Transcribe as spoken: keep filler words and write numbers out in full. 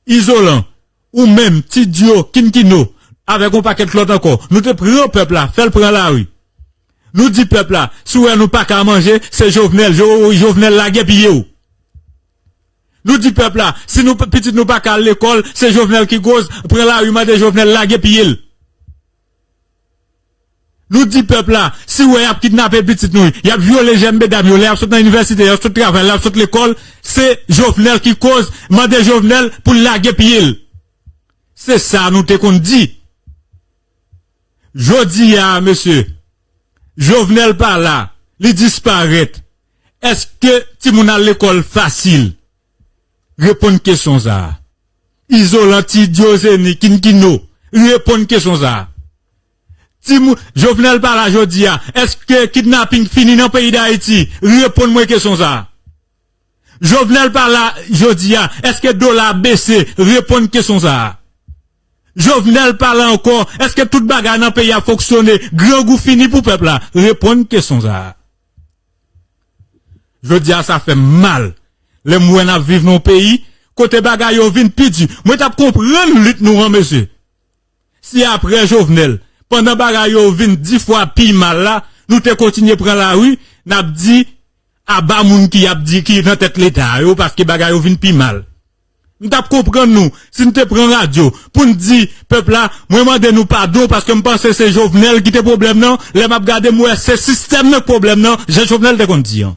Izolan, ou menm, Ti Dyo, Kinkino, avèk yon pakèt lòt ankò, nou te pran pèp la, fè l pran lari. Nou di pèp la, si w wè nou pa ka manje, se Jovenel, Jo- Jovenel lage pye w. Nou di pèp la, si nou pitit nou pa ka al lekòl, se Jovenel ki koz, pran lari mande Jovenel lage pye l. Nou di pèp la, si w wè y ap kidnape pitit nou, y ap vyole jèn medam yo, lè y ap sot nan inivèsite, y ap sot travay, lè y ap sot lekòl, se Jovenel ki koz, mande Jovenel pou l lage pye l. Se sa nou te konn di. Jodi a, mesye, Jovenel pa la, li disparèt. Èske timoun al lekòl fasil? Reponn kesyon sa a. Izolan, Ti Dyo, Zeni, Kinkino, reponn kesyon sa a. Timoun, Jovenel pa la jodi a. Èske kidnaping fini nan peyi Dayiti? Reponn mwen kesyon sa a. Jovenel pa la jodi a. Èske dola bese? Reponn kesyon sa a. Jovenel pa la ankò. Èske tout bagay nan peyi a fonksyone? Grangou fini pou pèp la? Reponn kesyon sa a. Jodi a, sa fè m mal lè m wè n ap viv nan yon peyi kote bagay yo vin pi di. Mwen t ap konprann lit nou an, mesye. Si apre Jovenel, pandan bagay yo vin di fwa pi mal la, nou te kontinye pran lari, n ap di aba moun ki ap di ki nan tèt Leta a yo, paske bagay yo vin pi mal. M t ap konprann nou si n te pran radyo pou n di pèp la, mwen mande nou padon paske m panse se Jovenel ki te pwoblèm nan. Lè m ap gade, m wè se sistèm nan k pwoblèm nan, jan Jovenel te konn di an.